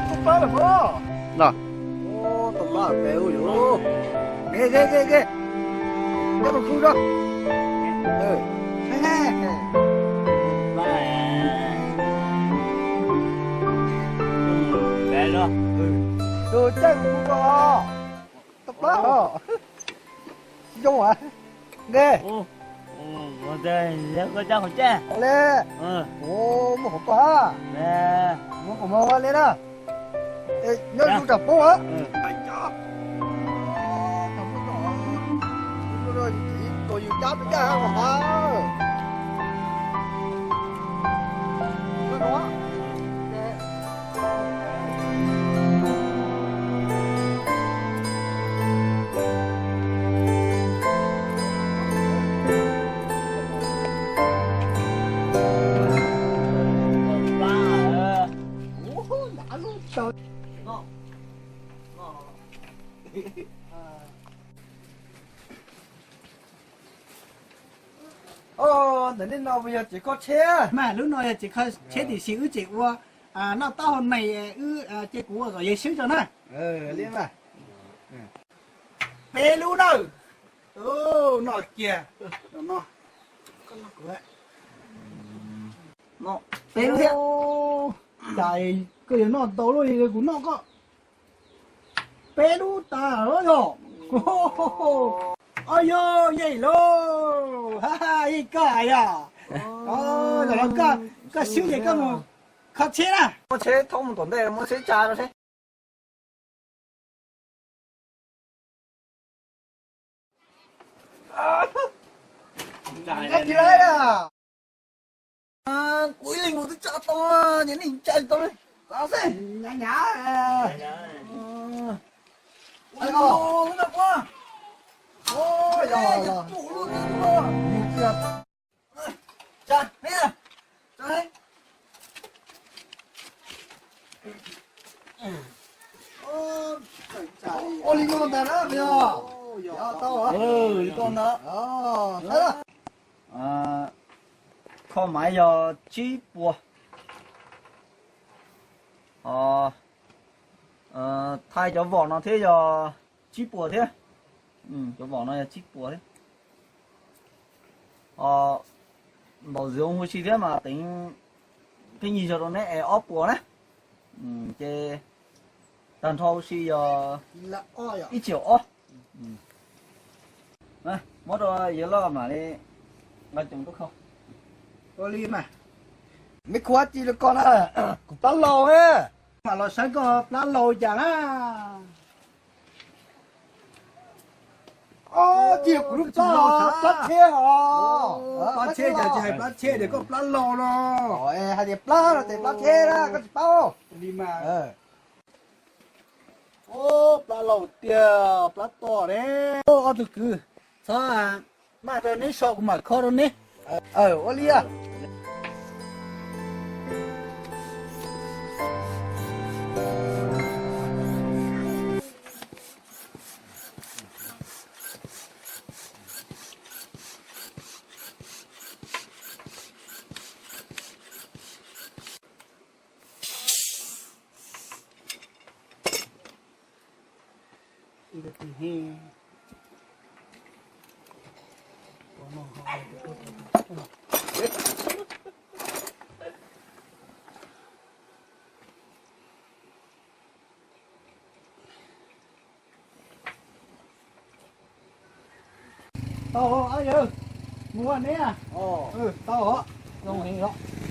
Tau pab lawm os. Tau pab pem ub yus. Ke ke ke ke. Coj mus khu rau. Tus caij kuv khu ko. Tau pab os. Tsis zoo as. Ke. Koj cab qhov caj le. Ua muaj qhov koj ha. Muaj qhov mov le na. Nyob zoo rau poob os. Kom yus cab peb caj ha mas. Ntawm nej no puas yog tsev kho tsheb? Mas lub no yog tsev kho tsheb tiam sis wb tseem ua noj taub hau nees, wb ces kuv ua kom yawg swb tso na. Peb lub na. Noj kiag. Peb lub thiab. Cas koj yuav noj ntau luaj, kuv noj koj. Peb lub tas lawm yog. Os yog yeej lauj, yeej koj yog. Zaum no koj swb ces koj mus kho tsheb na. Muab tsheb thauj mus tom ntej, muab tsheb tsa rau seb. Kuv ib leeg kuv twb tsa tau, nyias neeg tsa tau li. Los xwb. Nyav nyav. Ua li no ntag na, yog tau li ko ntag. Kho maiv yog tsib puas. Thaij cov vom no thiab yog tsib puas thiab. Cov vom no yog tsib puas thiab. Ntaus zov huv si thiab mas teev pheej yig zog rau neb es ob puas na. Ces tag nrho huv si yog ib txhiab ob. Muab rau yawg loj mam li nqa cov rau kho. Ua li mas. Meb khuab ci rau koj na, kuv plab laus na. Mam los saib koj plab laus cas na. Ob, ci kuv lub plab, plab tsheb os. Plab tsheb cas tsis hais plab tsheb tias koj plab laus no. Hais tias plab no ces plab tsheb na, koj tsis paub. Li mas. Plab laus tiag, plab toj ne. Ob tug kwv, txhob maj rau neb so, kuv mam kho rau neb. Ua li. Tau, yawg, mus neb. Tau, zoo heev os.